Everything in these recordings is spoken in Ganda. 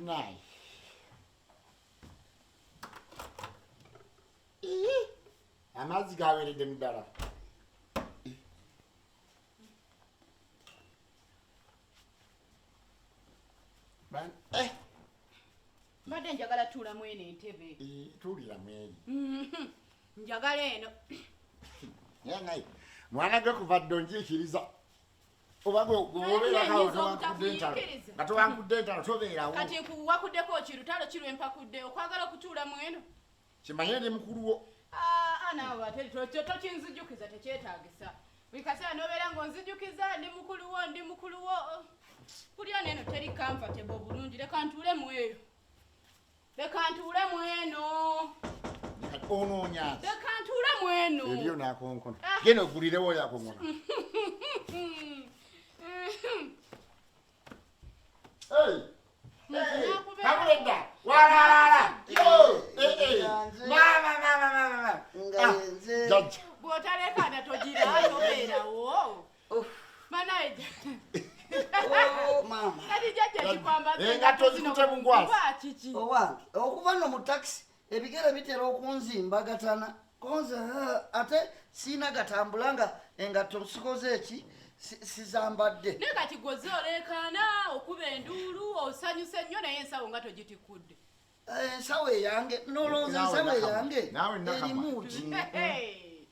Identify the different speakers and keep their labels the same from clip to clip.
Speaker 1: Naye amazzi gaweredde mu ddala. Eh.
Speaker 2: Mbadde njagala tuula mu eno entebe.
Speaker 1: Tuulira mu eri.
Speaker 2: Njagala eno.
Speaker 1: Naye naye mwana gwe kuva ddo njiikiriza oba gweobeerakawo towankudde entalo nga towankudde entalo tobeerawo.
Speaker 2: Kati nkuwakuddeko ki lutalo ki lwe mpakudde okwagala okutuula mu eno?
Speaker 1: Kimanye ndi mukulu wo.
Speaker 2: Ah, ah, naawe ate tokinzijukiza tekyetaagisa. Buli kaseera n'obeera ng'onzijukiza ndi mukulu wo ndi mukulu wo. Kulya neeno teri comfortable bulungi leka ntuule mu eyo. Leka ntuule mu eno.
Speaker 1: Onoonya ki?
Speaker 2: Leka ntuule mu eno.
Speaker 1: Eriyo n'akonkona.
Speaker 2: Ah.
Speaker 1: Genda ogulirewo oyo akonkona. Hey! Kabuledda walala mama mama mama
Speaker 3: nga yenze
Speaker 1: jajja
Speaker 2: Bw'otalekaana togira tobeerawo. Banaye
Speaker 3: Oh, maama
Speaker 2: kati jajja kikwambaza
Speaker 1: Engatto ozikutte bungwasi.
Speaker 2: Kiki?
Speaker 3: Owange okuva nno mu takisi ebigere bitera okunzimbagatana konze ate siina gatambula nga engatto sikoze eki sizambadde.
Speaker 2: Naye kati gwoze oleekaana okuba enduulu osanyuse nnyo naye ensawo nga togitikudde.
Speaker 3: Ensawo eyange nolowooza
Speaker 1: Naawe
Speaker 3: ensawo
Speaker 1: Nakamwa.
Speaker 3: eyange
Speaker 1: Naawe Nakamwa.
Speaker 3: erimu ki?
Speaker 2: Hey.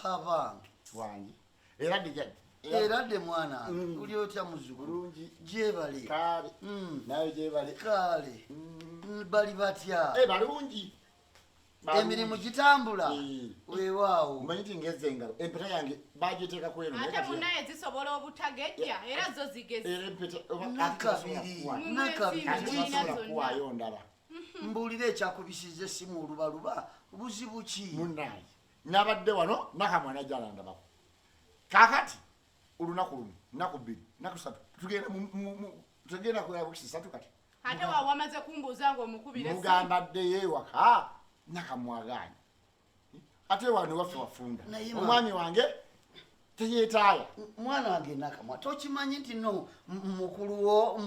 Speaker 3: Abange
Speaker 1: Wangi era dijajja
Speaker 3: era dde mwana wange oli otya muzzukulu?
Speaker 1: Bulungi.
Speaker 3: Gyebale.
Speaker 1: Kale. Nawe gyebale.
Speaker 3: Kale. Bali batya?
Speaker 1: Eh, balungi.
Speaker 3: Emirimu gitambula? Weewaawo.
Speaker 1: Omanyi nti ngezza engalo empeta yange bagiteekako eno naye
Speaker 2: Ate
Speaker 1: kati
Speaker 2: munaye zisobola obutagejja era zo zigezi.
Speaker 1: Era empeta oba ate
Speaker 3: Nakabiri,
Speaker 1: tebasobola kuwa.
Speaker 3: nakabiri.
Speaker 1: Ate
Speaker 2: Mulina
Speaker 1: tebasobola
Speaker 2: zonna.
Speaker 1: kuwaayo ndala.
Speaker 3: Mbuulira ekyakubisiza essimu olubaluba buzibu ki?
Speaker 1: Munnaye nabadde wano Nakamwa najja alandabako. Kaakati olunaku lumu, nnaku bbiri, nnaku ssatu, tugenda tugenda kulaba bukisi ssatu kati.
Speaker 2: Ate wa wamaze kumbuuza ng'omukubira essimu.
Speaker 1: Mugamba addeyo ewaka Nakamwa agaanye. Ate wano waffe wafunda.
Speaker 3: Naye ma-
Speaker 1: Omwami wange teyeetaaya.
Speaker 3: Mwana wange Nakamwa tokimanyi nti no mukulu wo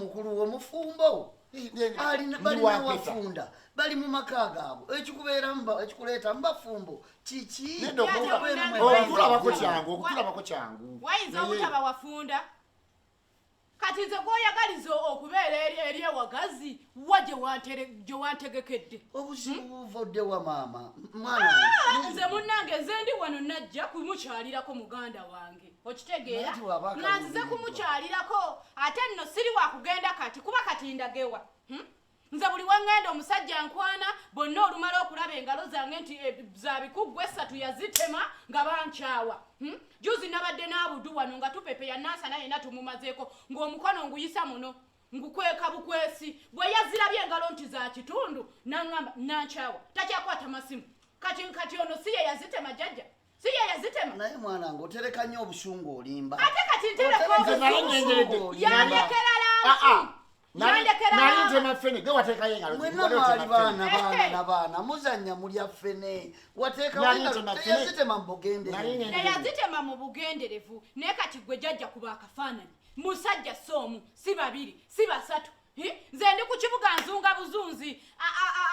Speaker 3: mufumbo?
Speaker 1: Ndi
Speaker 3: Balina
Speaker 1: wa mpeta.
Speaker 3: wafunda bali mu maka gaabwe ekikuleeta mu bafumbo kiki?
Speaker 1: Nedda
Speaker 2: Okubeera mu
Speaker 1: okutulabako kyangu, okutulabako kyangu.
Speaker 2: Wayinza
Speaker 1: Naye-
Speaker 2: obutaba wafunda. Kati nze gw'oyagaliza okubeera eri ewagazi wa gye wantegekedde?
Speaker 3: Obuzibu buvudde wa maama? Mwana wange.
Speaker 2: Nze munnange nze ndi wano najja kumukyalirako muganda wange. Okitegeera?
Speaker 3: Naye waba
Speaker 2: Nga nzize
Speaker 3: akaluubirirwa.
Speaker 2: kumukyalirako ate nno siri wa kugenda kati kuba kati ndagewa. Nze buli we ŋŋenda omusajja nkwana bonna olumala okulaba engalo zange nti za bikuggwa essatu yazitema nga bankyawa. Juzi nabadde n'abudu wano nga tupepeya Nansana yenna tumumazeeko ng'omukono nguyisa muno ngukweka bukwesi bwe yazirabye engalo nti za kitundu naŋŋamba nankyawa takyakwata masimu. Kati ono si ye yazitema jjajja? Si ye yazitema?
Speaker 3: Naye mwana wange otereka nnyo obusungu olimba.
Speaker 2: Ate kati ntereka
Speaker 1: Nze nali
Speaker 2: obusungu.
Speaker 1: nyengeredde.
Speaker 2: Yandekera
Speaker 1: Ah, ah.
Speaker 2: langi. Yandekera
Speaker 1: Nali
Speaker 2: langi.
Speaker 1: ntema ffene, gwe wateekayo engalo.
Speaker 3: Mwenna
Speaker 1: Wali
Speaker 3: mwali
Speaker 1: otema
Speaker 3: baana,
Speaker 1: ffene.
Speaker 3: baana na baana, muzannya mulya ffene. Wateekawo
Speaker 1: Nali
Speaker 3: engalo,
Speaker 1: ntema ffene.
Speaker 3: teyazitema mu bugenderevu.
Speaker 1: Nali ngenda.
Speaker 2: Teyazitema mu bugenderevu. Naye kati gwe jjajja kuba akafaananyi. Musajja si omu, si babiri, si basatu. Nze ndi ku kibuga nzunga buzunzi.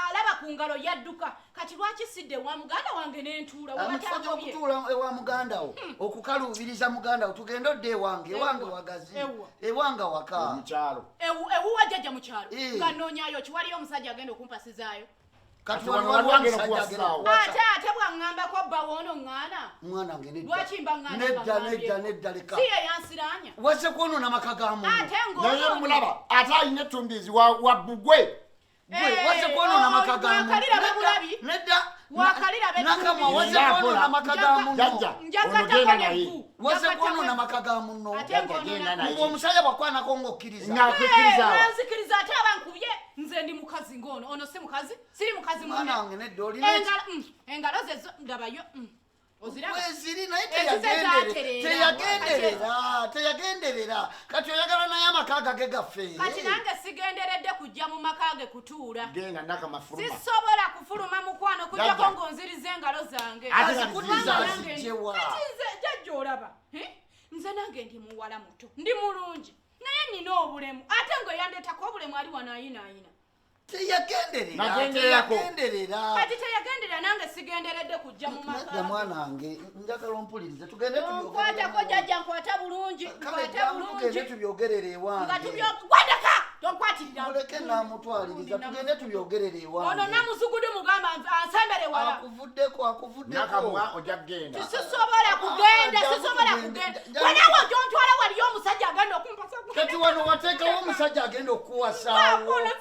Speaker 2: Alaba ku ngalo yadduka. Kati lwaki sidde ewa muganda wange n'entuula?
Speaker 3: Mu kifo ky'okutuula ewa muganda wo, okukaluubiriza muganda wo, tugende odde ewange, ewange wagazi.
Speaker 2: Ewa.
Speaker 3: Ewange waka.
Speaker 1: Mu kyalo.
Speaker 2: Ewuwa jjajja mu kyalo.
Speaker 3: Eh.
Speaker 2: Nga nnoonyaayo ki? Waliyo omusajja agenda okumpasizaayo.
Speaker 3: Kati
Speaker 1: Kati
Speaker 3: wano
Speaker 1: wano
Speaker 3: waliwo
Speaker 1: waliwo agenda
Speaker 3: omusajja agenda
Speaker 1: okuwasaawo.
Speaker 3: okuwasa.
Speaker 2: Ate bw'aŋŋambako bba woono ŋŋaana.
Speaker 3: Mwana wange nedda.
Speaker 2: Lwaki mba ŋŋaana
Speaker 3: Nedda,
Speaker 2: nga ŋŋambye?
Speaker 3: nedda, nedda, leka.
Speaker 2: Si ye yansiraanya.
Speaker 3: Wazze kwonoona maka ga munno.
Speaker 2: Ate ng'ono-
Speaker 1: Naye mulaba, ate alina ettumbiizi wa bbugwe.
Speaker 3: Gwe,
Speaker 2: Eh,
Speaker 3: wazze kwonoona maka ga munno.
Speaker 2: wakalira
Speaker 3: Nedda,
Speaker 2: babulabi.
Speaker 3: nedda.
Speaker 2: Wakalira
Speaker 3: Nakamwa,
Speaker 2: bettumbiizi.
Speaker 3: wazze kwonoona maka ga munno.
Speaker 1: Jjajja,
Speaker 2: Njagatako
Speaker 1: ono genda naye.
Speaker 2: n'evvu.
Speaker 3: Wazze
Speaker 2: Njagatako
Speaker 3: kwonoona
Speaker 2: evvu.
Speaker 3: maka ga munno.
Speaker 2: Ate
Speaker 1: Jjajja,
Speaker 2: ng'onoona
Speaker 1: genda naye.
Speaker 3: Mbu omusajja bw'akwanako ng'okkiriza.
Speaker 1: Nga akukkiriza awo.
Speaker 2: Eh, nzikiriza ate aba nkubye. Nze ndi mukazi ng'ono. Ono si mukazi? Siri mukazi munne.
Speaker 3: Mwana wange nedda, olina eki-
Speaker 2: Engalo ze zo ndabayo. Oziraba?
Speaker 3: Weziri naye
Speaker 2: Ezize zaatereera.
Speaker 3: teyagenderera. Kati oyagala naye amaka gage gaffe.
Speaker 2: Kati nange sigenderedde kujja mu maka ge kutuula.
Speaker 1: Genda Nakamwa fuluma.
Speaker 2: Sisobola kufuluma mukwano kujjako
Speaker 1: Jjajja.
Speaker 2: ng'onziriza engalo zange.
Speaker 1: Ate
Speaker 3: Azikutiza
Speaker 2: Kubanga nange
Speaker 3: azigyewa.
Speaker 2: Kati nze jjajja olaba. Nze nange ndi muwala muto, ndi mulungi. Naye nina obulemu, ate nga eyandeetako obulemu ali wano ayinaayina.
Speaker 3: Teyagenderera.
Speaker 1: Nagendererako.
Speaker 3: Teyagenderera.
Speaker 2: Kati teyagenderera, nange sigenderedde kujja mu
Speaker 3: Nedda
Speaker 2: maka.
Speaker 3: mwana wange, njagala ompulirize, tugende
Speaker 2: Nkwatako jjajja, nkwata bulungi.
Speaker 3: Kale
Speaker 2: Nkwata
Speaker 3: jangu tugende
Speaker 2: bulungi.
Speaker 3: tubyogerere
Speaker 2: Nga
Speaker 3: ewange.
Speaker 2: tubyokwataka, tonkwatirira.
Speaker 3: Muleke namutwaliriza, tugende tubyogerere
Speaker 2: Ono
Speaker 3: ewange.
Speaker 2: namuzugudu mugamba ansembere wala.
Speaker 3: Akuvuddeko, akuvuddeko.
Speaker 1: Nakamwa, ojja kugenda.
Speaker 2: Sisobola kugenda.
Speaker 3: Jangu
Speaker 2: Sisobola
Speaker 3: tugende.
Speaker 2: kugenda.
Speaker 3: Jangu.
Speaker 2: Wenawe ojontwala, waliyo omusajja agenda okumpasa.
Speaker 3: Kati wano wateekawo omusajja agenda okukuwasaawo.
Speaker 2: Ono